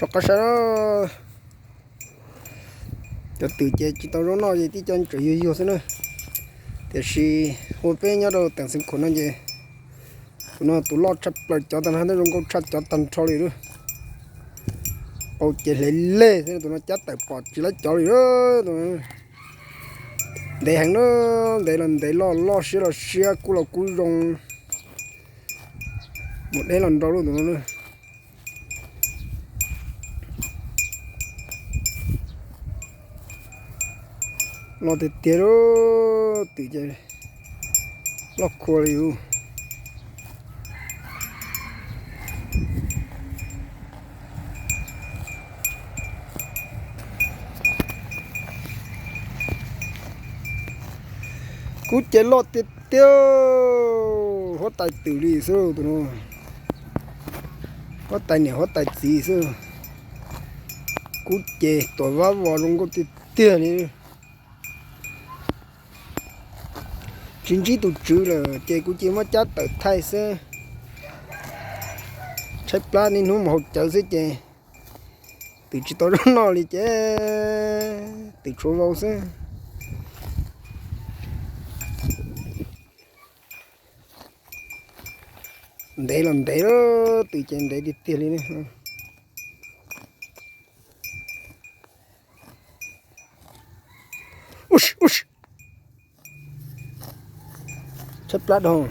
Rov qab saib na, cov twm ces tsis tau zaub noj ces tib co tseem yuag yuag xwb na. Tiam sis ua peb nyob rau teem Xeev Khuam no ces tus no tus loj tshaj plaws, cov tag nrho twb zoo nkauj tshaj cov tag nrho li lawm. Au ces hle lej xwb, tus no cab tawm pom tsis laib cov li lawm. Ntev heev na, ntev los ntev, loj los siab los siab, kub los kub zoo, mus deb los nrau lub tus no na. Loj tiag tiag lub twm ces loj khuav li yus. Kub ces loj tiag tiag, huab tais twm li xwb tus no. Huab tais niam huab tais txiv xwb. Kub ces tuam vab vos zoo nkauj tiag tiag li. Tsis ntsib tus tswv lawm ces kuv cia muab cab tawm thaij xwb. Tshaib plab niaj hnub mus haus cawv xwb ces twm tsis tau zaub noj li ces twm tshuav vau xwb. Ntev los ntev lub twm ces ntev tiag tiag li ne. Tshaib plab dhau.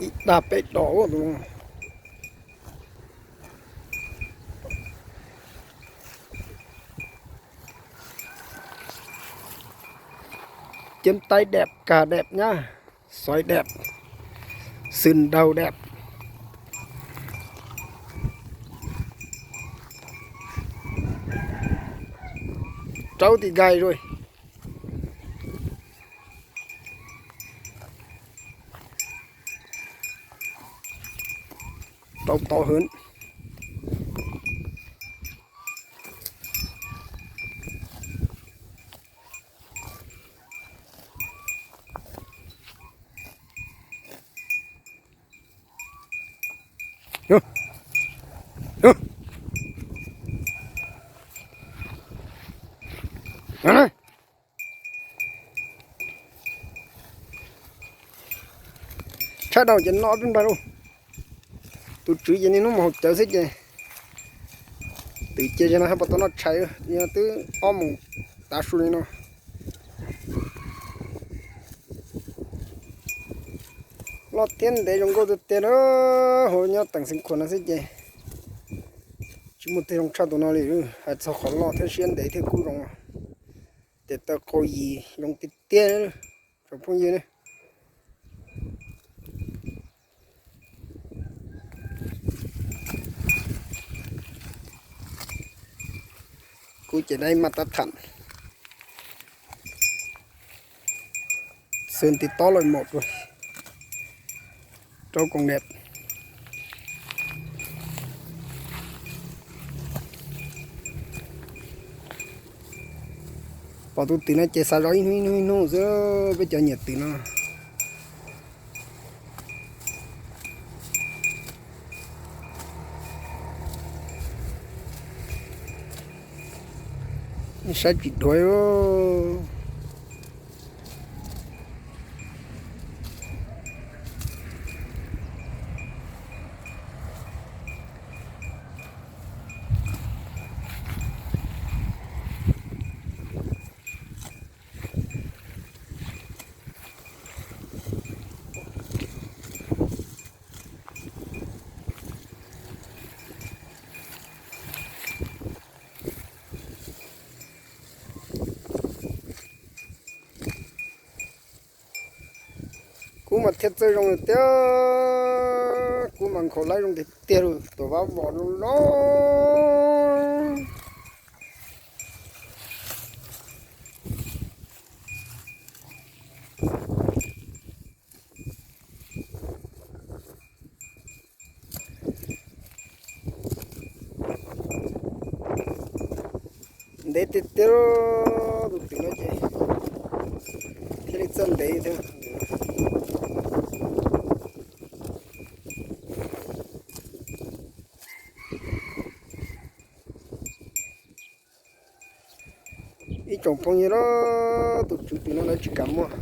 Ib dag peb dos tus. Ceeb taib deb, kag deb nyab, xoiv deb, xwm daug deb. Rau tim nkaig rồi. Rau tau hwv. Tshaj daus ces noj peb nplag lauj. Tus tswv ces niaj hnub mus haus cawv xwb ces twm ces no haj puas tau noj tshais, twb ob moos tav su li no. Loj thiab ntev zoo nkauj tiag tiag na, hauv nyob teem Xeev Khuam no xwb ces tsis muaj twg zoo tshaj tus no li. Hais txog qhov loj thiab siab ntev thiab kub zoo, tes taw qau yis zoo tiag tiag tsoom phooj ywg ne. Kub ces dai mas tab tham, xwm tiv tob lawm maum rau, rau koom niam. Pom tus twm no ces xav zov ib hnub ib hnub ib hnub xwb, peb cov nyiam twm no. Saib tsis dhuav. Kub mas thiaj txawj zoo li tiag, kub mas nkhaus laib zoo tiag tiag li, tuam vab vos zoo loj. Ntev tiag tiag, tus twm no ces thiaj li txawj ntev thiab. Ib tsoom phooj ywg, tus tswv twm no lawv tsis kam muag,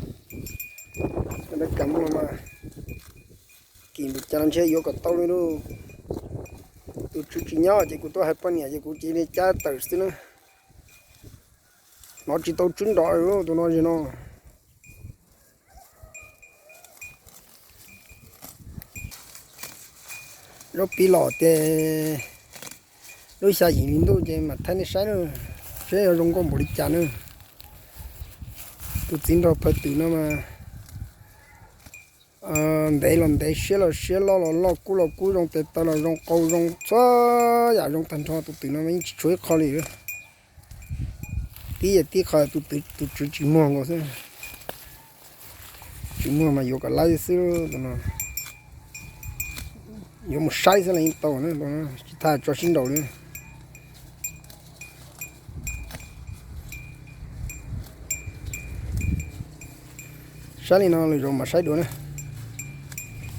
lawv kam muag mas kim npaum cas los ntshe yuav kom tau li lauj. Tus tswv tsis nyob ces kuv tuaj hais poj niam ces kuv cia li cab tawm xwb na. Hnov tsis tau tswb nrov tus no zim no. Zaub piv los ces lub xya yim hli ntuj ces mam thaij nej saib na, seb yuav zoo nkauj npaum li cas na. Tus txiv nraug phaw twm no mas ntev los ntev, siab los siab, loj los loj, kub los kub, zoo tes taw los zoo, qau zoo, txhua yam zoo tag nrho. Tus twm no mas yeej tsis tshuav ib qho li. Tib yam tib qho tus tswv tsis muag nkaus xwb. Tsis muag mas yuav kom laib xwb no. Yuav mus saib xwb los yeej tau na, tsis tas tso sib nraus li. Saib li no lwm zaus mam saib dua na.